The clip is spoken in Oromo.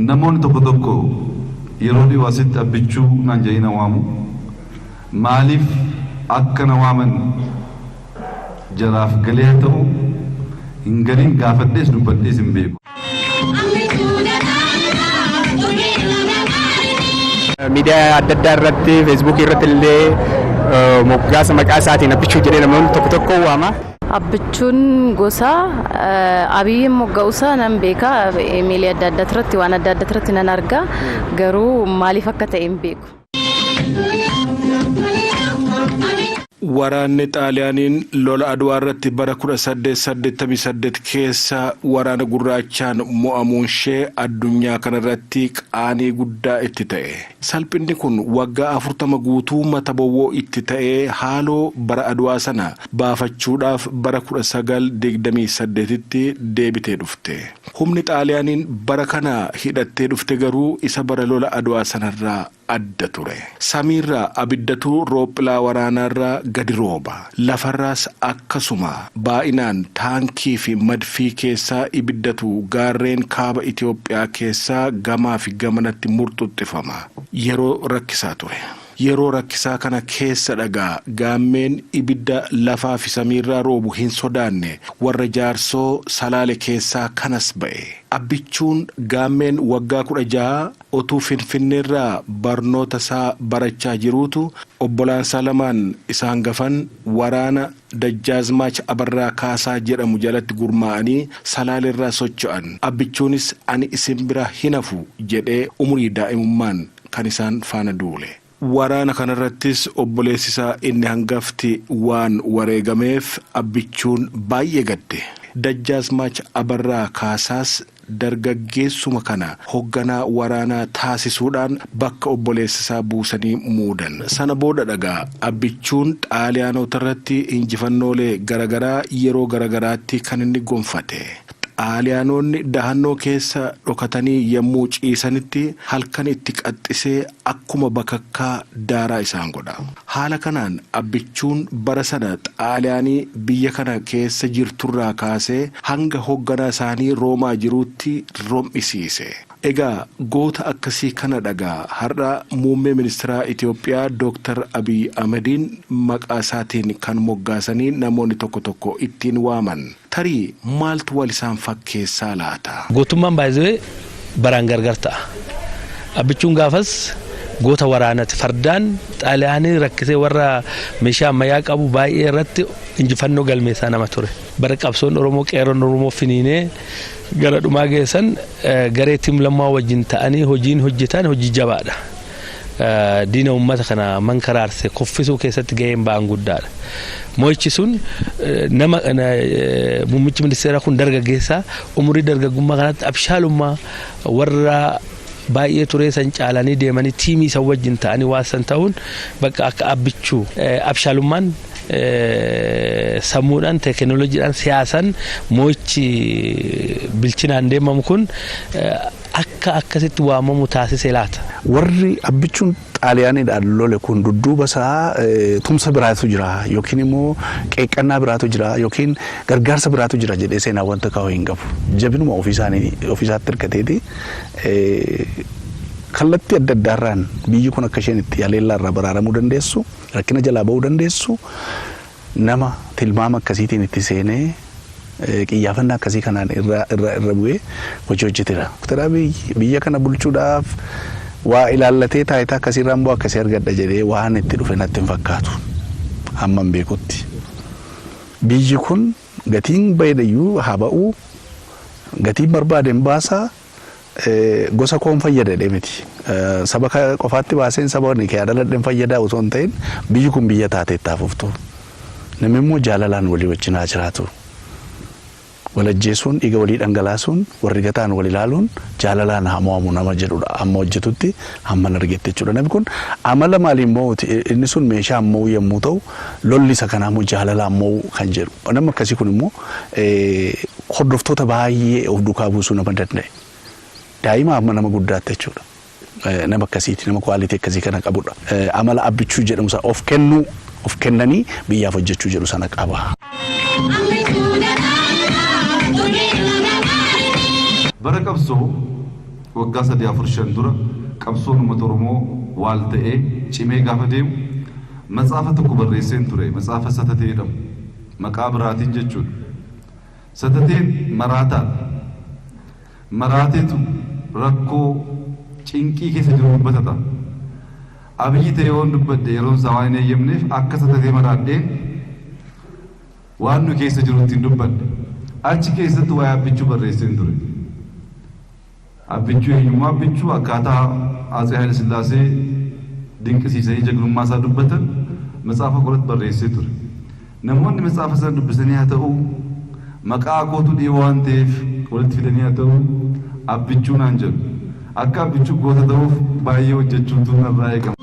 Namoonni tokko tokko yeroo dhiyoo asitti Abbichuu naan jedhanii na waamu. Maaliif akka na waaman jaraaf galee haa ta'u hin galin gaafadhees dubbadhees hin beeku. Miidiyaa adda addaa irratti, Feesbuukii irratti illee moggaasa maqaa isaatiin Abbichuu jedhee namoonni tokko tokko waama. Abbichuun gosa Abiyyiin mogga'uusaa nan beeka. Imeelii adda addaa irratti, waan adda addaa irratti nan arga. Garuu maaliif akka ta'e hin beeku. Waraanni Xaaliyaaniin lola Adwaa irratti bara 1888 keessa waraana gurraachaan mo'amuunshee addunyaa kanarratti qaanii guddaa itti ta'e. Salphinni kun waggaa 40 guutuu mata bowwoo itti ta'ee haaloo bara Adwaa sana baafachuudhaaf bara 1928tti deebitee dhufte. Humni Xaaliyaaniin bara kana hidhattee dhufte garuu isa bara lola Adwaa sanarraa adda ture. Samiirraa abiddatu roophilaa waraanaarraa gadi rooba. Lafarraas akkasuma baay'inaan taankii fi madfii keessaa ibiddatu gaarreen kaaba Itoophiyaa keessaa gamaa fi gamanatti murxuxxifama. Yeroo rakkisaa ture. Yeroo rakkisaa kana keessa dhagaa Gaammeen ibidda lafaa fi samiirraa roobu hin sodaanne warra Jaarsoo Salaale keessaa kanas ba'e. Abbichuun Gaammeen waggaa 16 otuu Finfinneerraa barnoota isaa barachaa jiruutu obbolaansaa lamaan isa hangafan waraana Dajjaazmaach Abarraa Kaasaa jedhamu jalatti gurmaa'anii Salaaleerraa socho'an. Abbichuunis ani isin bira hinhafu jedhee umurii daa'imummaan kan isaan faana duule. Waraana kanarrattis obboleessisaa inni hangafti waan wareegameef Abbichuun baay'ee gadde. Dajjaazmaach Abarraa Kaasaas dargaggeessuma kana hogganaa waraanaa taasisuudhaan bakka obboleessasaa buusanii muudan. Sana boodadhagaa Abbichuun Xaaliyaanotarratti injifannoolee garagaraa yeroo garagaraatti kan inni gonfate. Xaaliyaanoonni dahannoo keessa dhokatanii yommuu ciisanitti halkan itti qaxxisee akkuma bakakkaa daaraa isaan godha. Haala kanaan Abbichuun bara sana Xaaliyaanii biyya kana keessa jirturraa kaasee hanga hogganaa isaanii Roomaa jiruutti rom'isiise. Egaa goota akkasii kanadhagaa har'a Muummee Ministiraa Itoophiyaa Dooktar Abiy Ahmediin maqaa isaatiin kan moggaasanii namoonni tokko tokko ittiin waaman. Tarii maaltu wal isaan fakkeessaa laata? Gootummaan by the way baraan gargar ta'a. Abbichuun gaafas goota waraanati. Fardaan Xaaliyaanii rakkisee warra meeshaa ammayyaa qabu baay'ee irratti injifannoo galmeessaa nama ture. Bara qabsoon Oromoo, qeerroon Oromoo finiinee gara dhumaa geessan garee Tiim Lammaa wajjin ta'anii hojiin hojjetan hojii jabaadha. Diina uummata kana mankaraarse kuffisuu keessatti gaheen ba'an guddaadha. Mo'ichi sun nama muummichi ministeeraa kun dargaggeessa umurii dargaggummaa kanatti abshaalummaa warra baay'ee turee san caalanii deemanii tiimii san wajjin ta'anii waan san ta'uun bakka akka Abbichuu abshaalummaan sammuudhaan, teekinooloojiidhaan, siyaasan mo'ichi bilchinaan deemamu kun akka akkasitti waamamu taasise laata? Warri Abbichuun Xaaliyaaniidhaan lole kun dudduuba isaa tumsa biraatu jira yookiin immoo qeeqqannaa biraatu jira yookiin gargaarsa biraatu jira jedhee seenaa wanta kaa'u hin qabu. Jabinuma ofii isaanii ofii isaatti hirkateeti kallattii adda addaarraan biyyi kun akka isheen itti haleellaa irraa baraaramuu dandeessu, rakkina jalaa ba'uu dandeessu nama tilmaama akkasiitiin itti seenee qiyyaafannaa akkasii kanaan irra irra irra bu'ee hojii hojjetedha. Dr. Abiy biyya kana bulchuudhaaf waa ilaallatee taayitaa akkasiirraan bu'aa akkasii argadha jedhee waan itti dhufe natti hin fakkaatu. Hamman beekutti. Biyyi kun gatiin baheedhayyuu haa ba'uu, gatiin barbaade hin baasaa, gosa koon fayyada jedhee miti. Saba qofaatti baaseen saba ani kee dhaladheen fayyadaa osoo hin ta'in biyyi kun biyya taatee itti haa fuftu. Namni immoo jaalalaan walii wajjin haa jiraatu. Wal ajjeesuun, dhiiga walii dhangalaasuun, wal rigataan wal ilaaluun jaalalaan haa mo'amu nama jedhudha. Amma hojjetutti hamman argetti jechuudha. Namni kun amala maaliin mo'uti? Inni sun meeshaan mo'uu yommuu ta'u, lolli isa kanaa immoo jaalalaan mo'uu kan jedhu. Namni akkasii kun immoo hordoftoota baay'ee of duukaa buusuu nama danda'e. Daa'ima hamma nama guddaatti jechuudha. Nama akkasiiti, nama quality akkasii kana qabudha. Amala Abbichuu jedhamu sana of kennuu, of kennanii biyyaaf hojjechuu jedhu sana qaba. Bara qabsoo. Waggaa 3, 4, 5 dura qabsoon uummata Oromoo waal ta'ee cimee gaafa deemu matsaafa tokko barreesseen ture. Matsaafa Satatee jedhamu. Maqaa biraatiin jechuudha. Satateen maraataadha. Maraateetu rakkoo cinqii keessa jiru dubbata ta'a. Abiyyi ta'ee yoon dubbadhe yeroon isaa waan hin eeyyamneef akka satatee maraadheen waan nu keessa jiru ittiin dubbadhe. Achi keessatti waa'ee Abbichuu barreesseen ture. Abbichuu, eenyummaa Abbichuu, akkaataa Atsee Haayile Sillaasee dinqisiisanii jagnummaa isaa dubbatan matsaafa koratti barreessee ture. Namoonni matsaafa sana dubbisanii haa ta'u, maqaa kootu dhiyoo waan ta'eef walitti fidanii haa ta'u, Abbichuu naan jedhu. Akka Abbichuu goota ta'uuf baay'ee hojjechuutu narraa eegama.